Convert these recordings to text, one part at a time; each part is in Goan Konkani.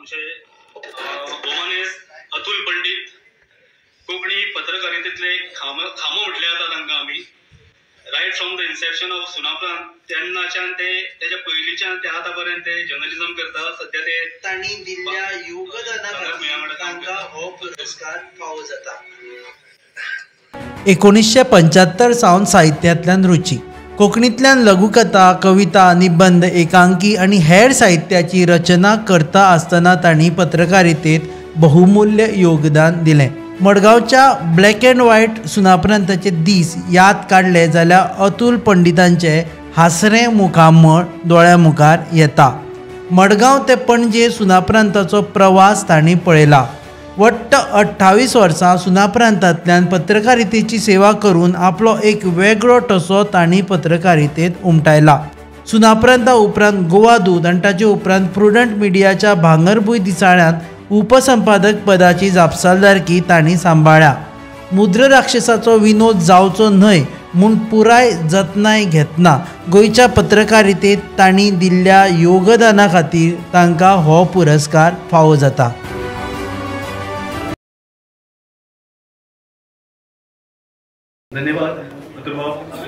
आमचे भोवमानेस्त अतुल पंडित, कोंकणी पत्रकारितेतले खांबो म्हटले जाता तांकां आमी. Right from the inception of Sunaparant तेन्नाच्यान ते तेच्या पयलींच्यान ते आतां पर्यंत ते जर्नलिझम करता. सद्या ते तांणी दिल्ल्या योगदाना खातीर तांकां हो पुरस्कार फावो जाता. 1975 सावन साहित्यांतल्यान रुची, कोंकणींतल्यान लघुकथा, कविता, निबंद, एकांकी आनी हेर साहित्याची रचना करता आसतना तांणी पत्रकारितेंत बहुमूल्य योगदान दिलें. मडगांवच्या ब्लॅक अँड व्हायट सुनापरांताचे दीस याद काडले जाल्यार अतुल पंडितांचें हांसरें मुखामळ दोळ्या मुखार येता. मडगांव ते पणजे सुनापरांताचो प्रवास तांणी पळयला. वट्ट 28 वर्सां सुनापरांतांतल्यान पत्रकारितेची सेवा करून आपलो एक वेगळो ठसो तांणी पत्रकारितेंत उमटायला. सुनापरांता उपरांत गोवा दूत आनी ताचे उपरांत प्रुडंट मिडियाच्या भांगरभूंय दिसाळ्यांत उपसंपादक पदाची जापसालदारकी तांणी सांबाळ्ळ्या. मुद्रराक्षसाचो विनोद जावचो न्हय म्हूण पुराय जतनाय घेतना गोंयच्या पत्रकारितेंत तांणी दिल्ल्या योगदाना खातीर तांकां हो पुरस्कार फावो जाता. धन्यवाद अतुल बाब.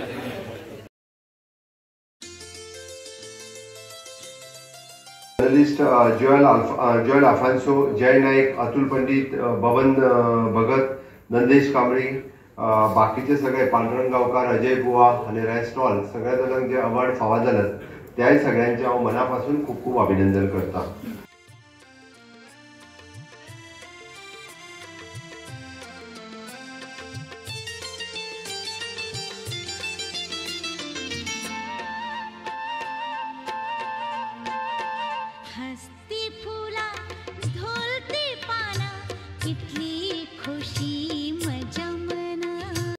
जर्नलिस्ट जोएल आफान्सो, जय नाईक, अतुल पंडित, बबन भगत, नंदेश कांबळी, बाकीचे सगळे पांडुरंग गांवकार, अजय बुवा आनी रेस्ट ऑल सगळ्या जाणांक जे अवॉर्ड फावो जाल्यात त्याय सगळ्यांचे हांव मना पासून खूब खूब अभिनंदन करता. हस्ती फुला धोलती पाना कितली खुशी.